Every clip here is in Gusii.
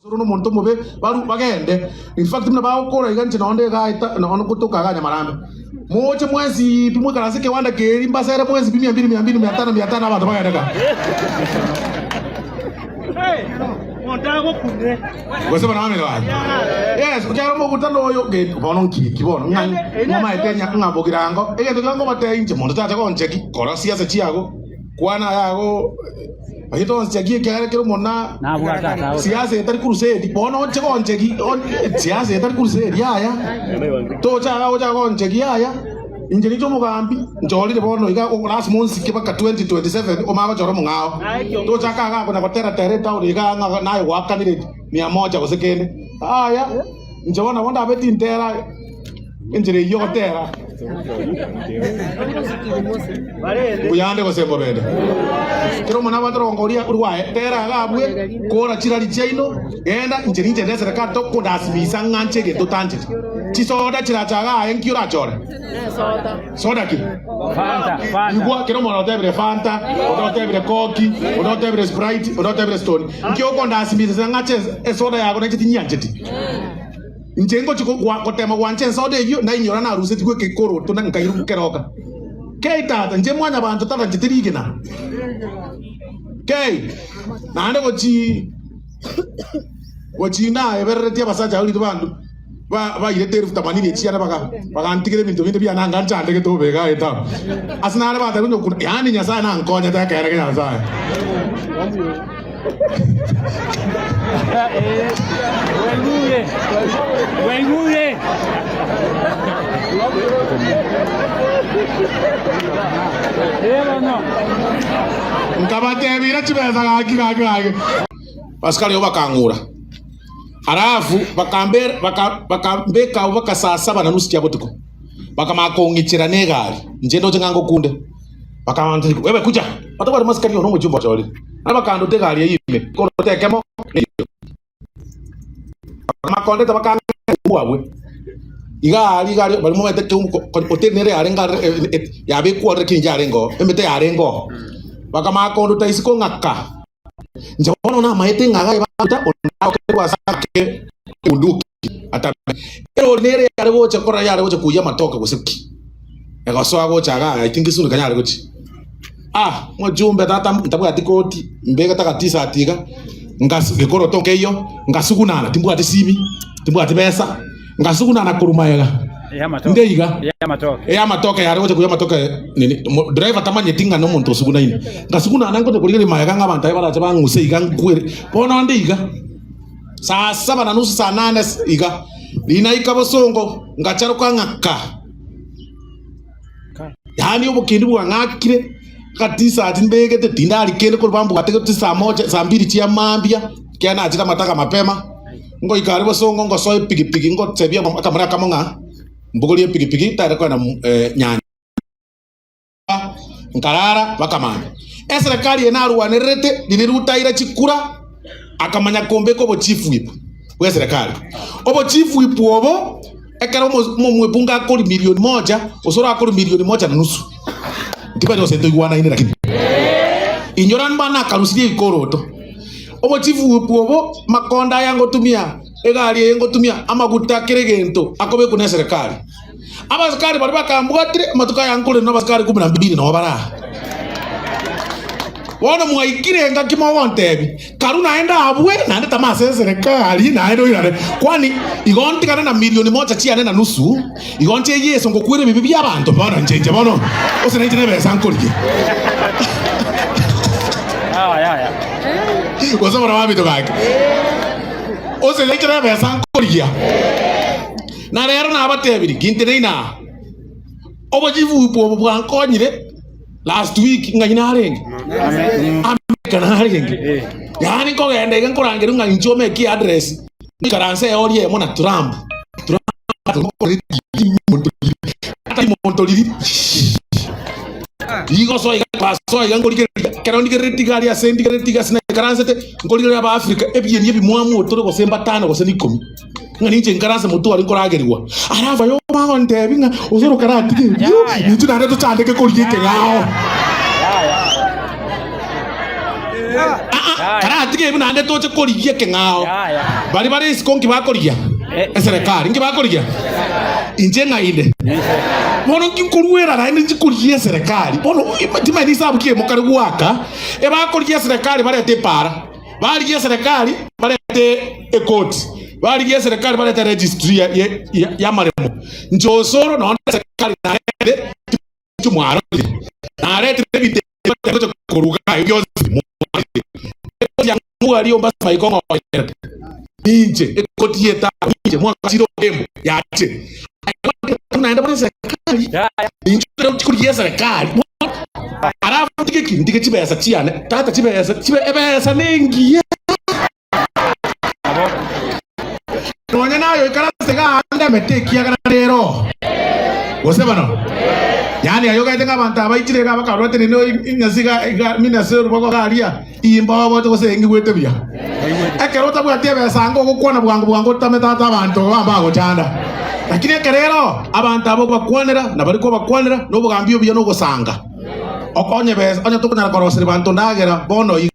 Osoro nomonto omobe, barue bagende. In fact buna bagokora iga inche nonde iga eta nonya gotoka iga Nyamarambe. Moche mwensi pi moikaranse ekewanda keria mbasere mwensi pi mia mbili mia mbili mia tano mia tano abanto bagende ka. Gose bana bamino baye. Yes, ekiagera omokutano oyo ge bono nki eki bono ng'a ng'omaete nya ng'a bogirango egento kiria ngobatebia inche monto tacha goncheki kora siasa chiago kwana ayago Onye tonchegi ekiagera kere omona siasa etari crusade, bono oche gonchegi siasa etari crusade yaya, tocha iga ocha gonchegi yaya, inche ninche omogambi nchorire bono iga lasima onsike mpaka 2027 omanye gochora omong'ao. Tochaka iga konya gotera tera etown iga ng'a naye gwakanire mia moja gose kende, yaya inche bono nabo ndabe tintera enchera eyio ogotera. Mbuyande gose mbobende? Kera omonto nabwate orongo oria rwaye, tera iga abwe, kora chirari chiaino, genda, inche ninche nde eserekari tokodasimisa ng'a nche egento otancheti. Chisoda chirache iga aye nki orachore? Soda ki? Igwa, kera omonto otebire Fanta, onde otebire Coke, onde otebire Sprite, onde otebire Stony. Nki okondasimisa ng'a nche esoda yago nainche tinyiancheti? Inche ngochia gotema gwancha ensoda eyio, nainyora narusetigwe ekekoroto na nkairwa keroka. Kei tata, inche mwanyabanto tarancheti rigena. Kei, naende gochi gochi naebereretie abasacha abwo riria bandu ba bairete elfu themanini echiane baga bagantigera ebinto binde biane anga nchandegete bobe iga etabu. Ase nare bateba onye okuna yaani Nyasaye nankonyete ekeene kia Nyasaye. Nkabatebia, Ira chibesa gaki, gaki, gaki. Abasikari abwo bakang'ura, alafu bakambeka agwo mpaka saa saba na nusu chia botuko, bakamanya kong'ichera negari, inche ndoche ng'a ngokunde. Bakabanteria, Wewe kucha! Batabwati masikani one omochie omochorire. Naende bakanduta egari eyio ime, korwa ekemo neyio. Bakamakondete bakang'ea obwo abwe. Iga aria iga aria baria momanyete keumbu hoteli nere yarenge aroro yabekwa ororo lakini yarenge oo, emete yarenge oo. Bakamanya konduta isiko ng'a ka. Inche bono namaete ng'a iga banduta onde agokerwa ase ake ebunduki atambe. Erori nere yare gocha korora yare gocha koiyia amatoke gose ki. Egosoa gocha igaa I think Kisumu kanyare gochia. Ah mochumbe tata ntabwati koti mbegete agatisati iga ngas gekoroto nkeiyo ngasugunana timbwati simi timbwati besa ngasugunana korwa magega nde iga eyamatoke yare gocha koiyia amatoke nini mo driver tamanyeti ng'a nomonto osugunaine ngasugunana ngocha korigereria magega ng'a abanto aye barache bang'use iga nkwere bono nde iga saa saba na nusu saa nane iga rinaika bosongo ngacharoka ng'a ka. Yaani obokendu bwang'akire, agatisati mbegete, tindari kende korwa bambwate goti saa moja, saa mbiri chia mambia, ekiagera nachire amataga mapema, ngoika aria bosongo ngosoa epigipigi ngotebia akamura akamo ng'a mbogorie epigipigi tari kogenda nyancha nkarara bakamanya. Eserekari eye narwanererete riria rutaira chikura akamanya kombeka obochief whip bw'eserekari. Obochief whip obo ekero omobunge akoria milioni moja gose orakore milioni moja na nusu ntibari gose ntoigwanaine lakini inyora mbana nakarusirie ebikoroto. Obochief whip obo makonda aya ngotumia egari eye ngotumia amaguta kera egento akobekwa na eserekari. Abasikari baria bakambwatire, amatuko aya nkorenda nabasikari ikomi na mbili nao bare aa. Bono mwaikire engaki mogontebia, Karue naende abwe, naende tama ase eserekari, naende oirane. Kwani igo ntigane na milioni moja chiane na nusu, igo nche Yeso ngokwera ebibe bi'abanto? Bono inche inche bono, gose nainche nebesa nkorigia. Gose bono babito gaki, gose nainche nebesa nkorigia. Na rero nabatebirie, ginteneine aa, obochifu obo bwankonyire last week ng'ai narenge? America narenge. Yaani nkogenda iga nkorangerwa ng'a inche omeke address, nkaranse eori eyemo na Trump. Trump monto riri rigosoa iga kwasoa iga nkorigereria ekero ndigereretie iga aria ase ndigereretie iga ase naikaransete nkorigereria abaafrika ebieni ebimwamu otore gose mbatano gose na ikomi. Ng'a ninche nkaranse motware nkoragerigwa. Alafu aye obagontebia ng'a osoro karatige ebio, intwe naende tochandeke korigia ekeng'ao. Aa. Karatige ebi naende toche korigia ekeng'ao. Baria bare isiko nki bakorigia? Eserekari. Nki bakorigia? Inche ng'a inde. Bono nki nkoruera naende nchi korigia eserekari? Bono timanyeti risabu ki mokare goaka, ebakorigia eserekari barete epaara, barigia eserekari barete ekoti, barigia eserekari barete registry y'amaremo. Inche osoro nonye eserekari naende inche mwarorire, naretire ebinto ebi gocha koruga ebio bionsi mwarorire. Ekoti ya ng'u aria Ombasa maiko ng'oyerete, ninche ekoti y'etaabu, ninche mwagachire orembo yachire. Aye gwateba naende bono eserekari, ninche ore korigia eserekari, bono alafu ntige ki? Ntige chibesa chiane, tata chibesa chibe ebesa nengiya. Nonya naye oikaranse iga aande emete ekiagera rero. Gose bono? Yaani aye ogaete ng'a abanto aba ichire iga bakarwete nini inyasi iga iga mini ase orubago iga aria, imbobote gose ingigwete buya. Ekero otabwati ebesa ango ogokwana bwango bwango otame tata abanto iga mbagochanda. Lakini ekero ero abanto aba okobakwanera na baria kobakwanera na obogambi obuya na ogosanga. Okonye besa onye tokonyara koroseria banto ndagera bono iga.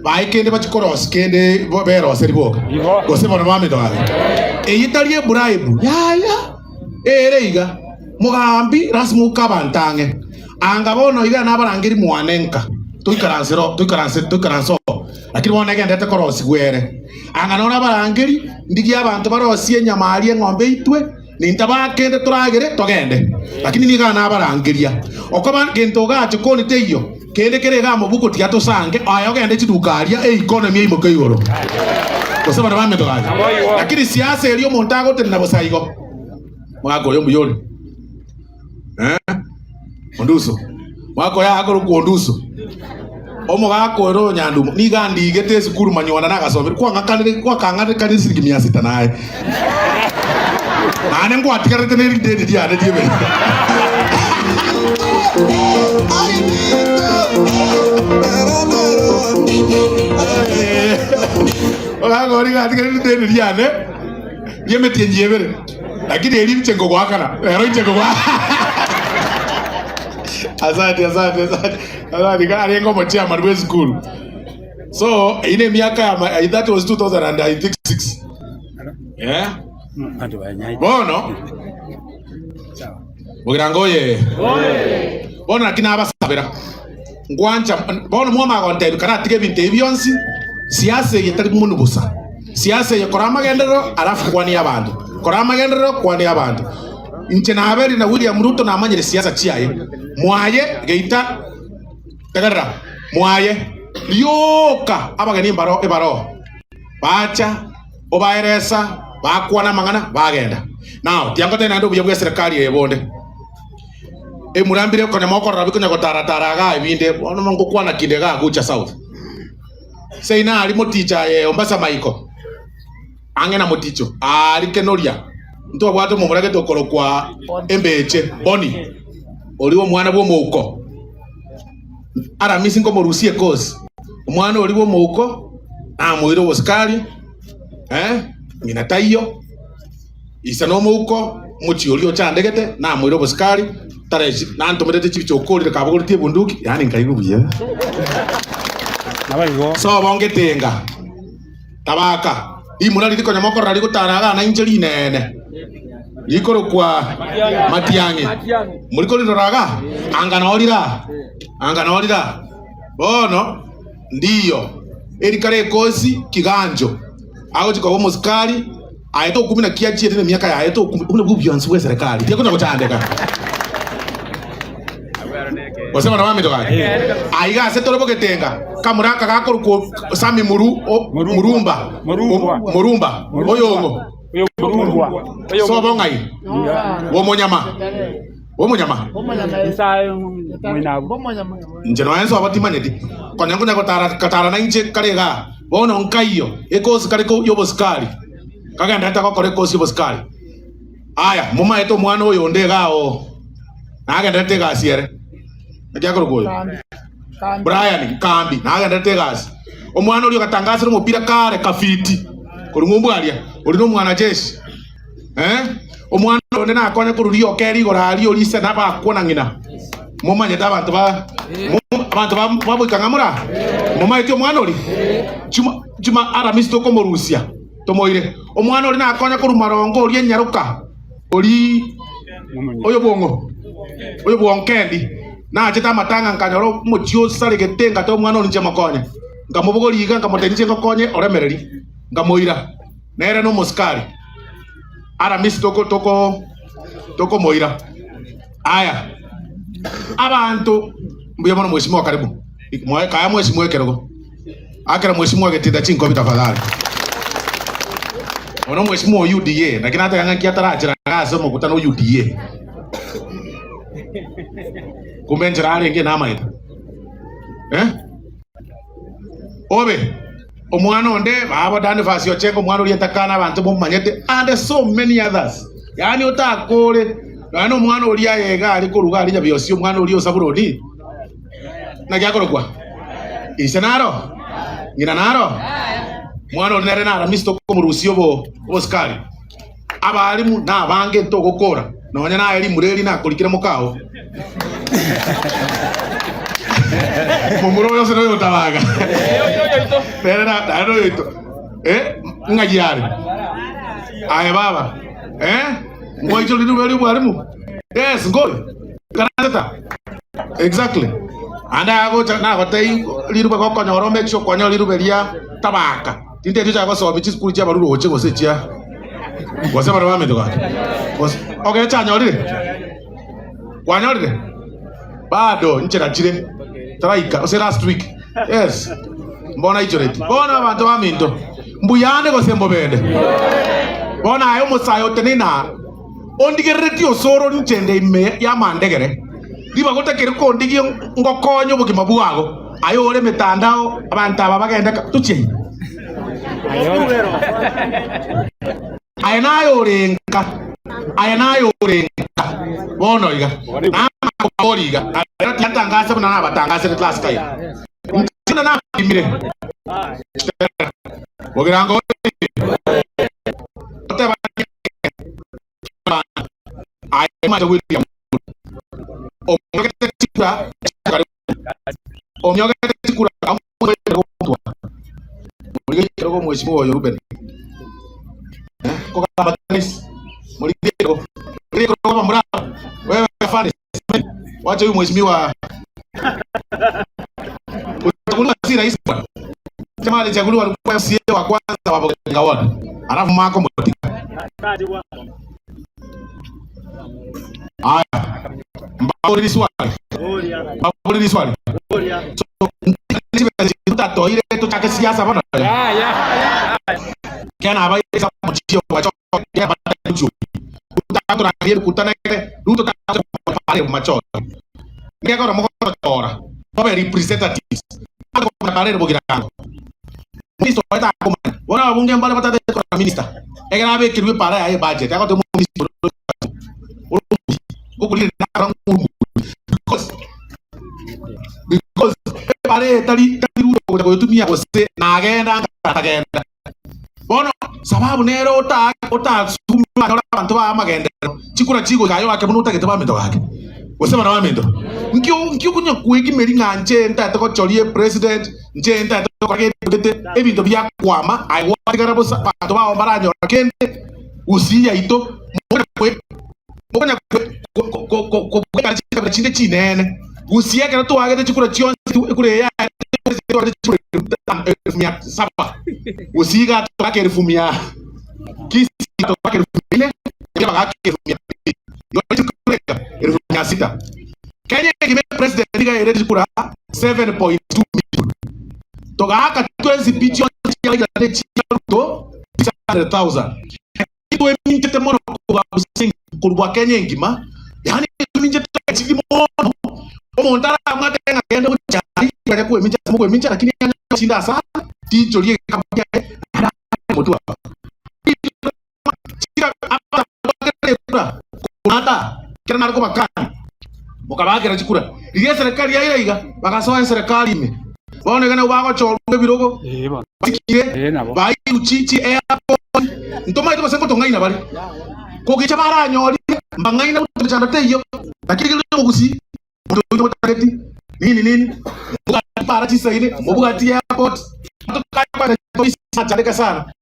Bae kende bachie korosia kende beroseri boka, gose bono bamito gaye. Eyio tari eburaibu, yaya, ere iga. Mogambi lasima oke abanto ang'e. Anga bono iga nabarangeri mwane nka, toikaranse ro, toikaranse, toikaranse oo. Lakini bono negenderete korosigwa ere. Anga nonya nabarangeri, ndigie abanto barosie enyama aria eng'ombe eitwe, Nintabaa kende toragere togende, lakini nigo nabarangeria. Okoba gento ogache koni teiyo, kende kere iga mobuko tiga tosange, aye ogende chiduka aria eikonomi eimoke igoro. Gose bana baminto gaki. Lakini siasa eria omonto agotenena bosa igo. Omogaka oyo mbuya ore. Eh? Onduso. Omogaka oyo akorokwa Onduso. Omogaka ore oyo Nyandumo nigo andigete esukuru manywana nagasomire kwang'akanire gwakang'akanire siringi mia sita naye. Naende ngwatigarete ne rideni riane ri'ebere. Omogaka oria nigo atigarete rideni riane ri'emetienyi ebere. Lakini eri inche nkogoakana, ero inche nkogoakana. Asante, asante, asante. Asante, iga arenge omochairman bwe esukuru. So, eyio ne emiaka ya ma- that was 2000 and I think six. Eh? Bono, Bogirango oye. Bono naki nabasabera. Ngwancha bono mwamanya gontebia karatiga ebinto ebi bionsi, siasa eye tari monwe bosa. Siasa eye kora amagenderero alafu kwanie abanto, kora amagenderero kwanie abanto. Inche nabeire na William Ruto namanyire siasa chiaye. Mwaye geita tegerera mwaye rioka abageni mbaro ebaroo bacha obaeresa bakwana amang'ana bagenda. Now tiangotebia naende obuya bwa eserekari eye bonde. Emurambire konya mokorora bikonya gotara-tara igaa ebinde, bono ngokwana kinde igaa Gucha South. Seina aria moticho aye Ombasa maiko, ang'e na moticho aaria Kenoria, ntwabwate omomura gete okorokwa Embeche, Boni, oria omwana bw'omouko. Aramisi nkomorusia ekosi, omwana oria bw'omouko namoire obosikari, eh, ng'ina taiyo. Ise nomouko, omochie oria ochandegete, namoire obosikari, tarechi, nantomerete chibicha okorire kabogoretie ebunduki, yaani nkaigwa buya. Naboigo. Sobo ngetenga, tabaka, rimura riria konya mokorora rigotara igaa nainche rineene, rikorokwa Matiang'i. Mori korirora igaa? Anga noo rire aa, anga noo rire aa. Bono, ndiyo, eri kare ekosi kigancho, agochia koba omosikari, Aye tokumi naki achiete nemiaka yaye tokumi obwo nabwo obuyansi bw'eserekari tiakonya gochandeka. Gose bana baminto gaki aiga ase tore bogetenga kamura aka gakorokwa Sami Muru o- Murumba Murumbwa. O- Murumba oyong'o Oyo Murumbwa. Oyo sobo ng'ai bw'omonyama bw'omonyama Nyasaye mwene abwo. Inche nonya nsobo timanyeti konya nkonya gotara gotara nainche kare igaa. Bono nkaiyo ekosi kare y'obosikari, kagenderete gokora ekosi y'obosikari. Aya, momaete omwana oyo onde igaa oo, nagenderete egasi ere. Naki akorokwa oyo? Brian Nkambi, nagenderete egasi. Omwana oria ogatangasera omopira kare kafiti, korwa ng'umbu aria, oria nomwanajeshi. Eh? Omwana onde nakonye korwa rioka ere igoro aria oria ise nabakwo na ng'ina. Momanyete abanto ba abanto ba bagoika ng'a mora? Momaeti omwana oria? Chuma chuma Aramisi tokomorusia tomoire. Omwana oria nakonya korwa marongo oria enyaroka oria oyo bwong'o oyo bwonkendi. Nachete amatanga nkanyora omochie osaregete ngateba omwana oria inche mokonye. Nkamobogoria iga nkamotebia inche ngokonye oremereria. Nkamoira. Nere nomosikari. Aramisi toko toko tokomoira. Aya, abanto, mbuya mono mheshimiwa karibu. Mwae kaya mheshimiwa ekerogo. Akera mheshimiwa getinda chinkobi tafadhali. Ono mheshimiwa o UDA, naki nateba ng'a nki atarachera ase omokutano o UDA. Kumbe enchera arenge namaete. Eh? Obe omwana onde babo Danifasi Ochengo omwana oria entakana abanto momanyete and so many others yaani otakore nonya na omwana oria aye iga are koruga aria Nyabiosi omwana oria o Sabuloni naki akorokwa ise naro ng'ina naro omwana oria nere naramisi tokomorusia obo obosikari abarimu nabange ntogokora nonya naye rimura eri nakorikire mokao momura oyo ase noyo otabaga nere na- naye noyoito eh ng'ai are aye baba eh ngoichorire riruba ria obwarimu yes ngoyo ikaranzeta exactly ande agocha nagotebia riruba gokonyora omake sure kwanyora riruba ria tabaka Tinteti ochake gosomia chisukuru chi'abarure oche gose echia gose baria bamete gaki. Gose ogecha anyorire? Kwanyorire? Bado nchera chire taraika gose last week. Yes. Mbono aichoreti. Bono abanto baminto mbuyande gose mbobende. Bono aye omosae otenene aa ondigereretie osoro ninchende ime y'amandegere ribaga otakeri kondigia ngokonye obogima bwago. Aye ore emetandao, abanto aba bagende ka, tochia ime. Aye naye ore nka, aye naye ore nka, bono iga, namakobori iga, rero tiatangase buna nabatangasete last time. Inche buna napimire, bogirango oteba aye omanyete William omwegete chikura Onyogete chikura gotwa morigererie ekerogo mheshimiwa oyo Reuben eh kogamba tennis morigererie ekerogo morigererie ekerogo bamura wewe afande wacha huyu mheshimiwa kuchaguliwa si rahisi bwana jamaa alichaguliwa alikuwa MCA wa kwanza wa Bogenga ward alafu Marco Motika Aya, mbaborire swali, mbaborire swali. So, tutatoire tuchake siasa bono. Kena abaire sa muchio wacho kena batacho. Utatura kutana Ruto pale macho. Ngekora mogotora. Tobe representatives. Akora bogirango. Minister oeta akomanya. Bono ababunge mbare batate kora minister. Ekero abekirwe epara yaye ebudget agoteba omominister because because epara eye tari tari Ruto ogocha koyetumia gose nagenda atagenda. Bono sababu nere ota otasukume anyore abanto baye amagenderero chikura chigocha aye oake buna otagete baminto gake gose bana baminto. Nki nki okonya kwegimeri ng'a inche ntagete gochoria epresident Inche ntagete gokora gento gete, ebinto biakwama, aye gwatigara bosa, abanto bao mbaranyora kende, gusii yaito, mokonya kobwekana chikabira chinde chinene. Gusii ekero twaagete chikura chionsi, ekura eye yaye twaagete chikura elfu mia saba, gusii iga togaaka elfu mia, Kisii togaaka elfu mia ine, Nyamira bagaaka elfu mia mbili, igo chikura elfu mia sita. Kenya engima epresident nigo airete chikura 7.2 million. Togaaka twensi pi chionsi chia Raila ne chia Ruto 600,000. Lakini tweminchete mono korwa gusii korwa Kenya engima, yaani tweminchete chigi mono, omonto aramwate ng'a genda gochia aria kwanya kwemincha ase mokoemincha lakini anyore goshinda asare, tichoria egekabu kiaye naende aake omotwe aba. Chikura korwa ekero nare kobakania, mokabaakera chikura. Rigia eserekari yaira iga, bagasoa eserekari ime. Bono iga nabwo bagochorwa ebirogo, basikire, bairwe chi airport. Ntomaete gose ngotong'aina bare. Kogicha baranyorire, mbang'aina gose mechando teiyo. Naki rigereria omogusii. Omonto oito otageti nini nini, mobwati para chisaine, mobwati airport, matoka aya achandeka sana,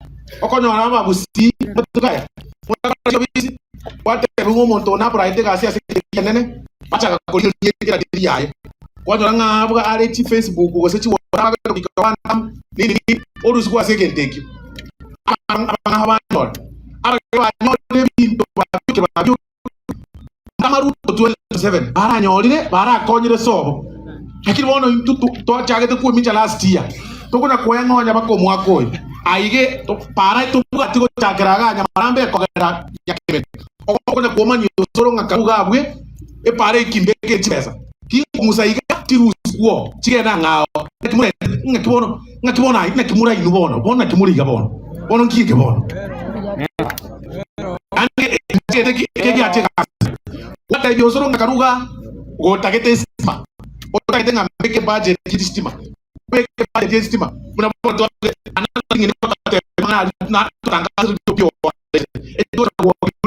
okonyora abagusii matuko aya, motakora chiobisi, gwatebiwa ng'a omonto one aporaete egasi ase ekeria ekenene, bachaka korigereria eratiri yaye, kwanyora ng'a abwo are chi Facebook gose chi WhatsApp agotokika one time nini nini, orusigwe ase egento ekio. Abang'ao banyore, abageni banyore ebinto babioke babioke. Amaruto 2027 baranyorire barakonyire sobo lakini bono intwe twachagete kwomincha last year tokonya koeng'onya mpaka omwaka oyo aige para tobwati gochakera igaa Nyamarambe ekogera Nyakebeni okonya kwomania osoro ng'a karu iga abwe epara ekimbe eke chibesa tingong'usa iga tirusigwo chigende ang'ao naki morente ng'aki bono ng'aki bono aye naki more inwe bono bono naki more iga bono bono nki eke bono. Naende ekiagera eke giacha egasi, gwatebia osoro ng'a karuga gotagete esitima, otagete ng'a mbeke budget ye chistima, obeke budget ye chistima buna bono twabegete another thing nigo twateba ng'a na totangasire pi oare, eki togocha gwokia.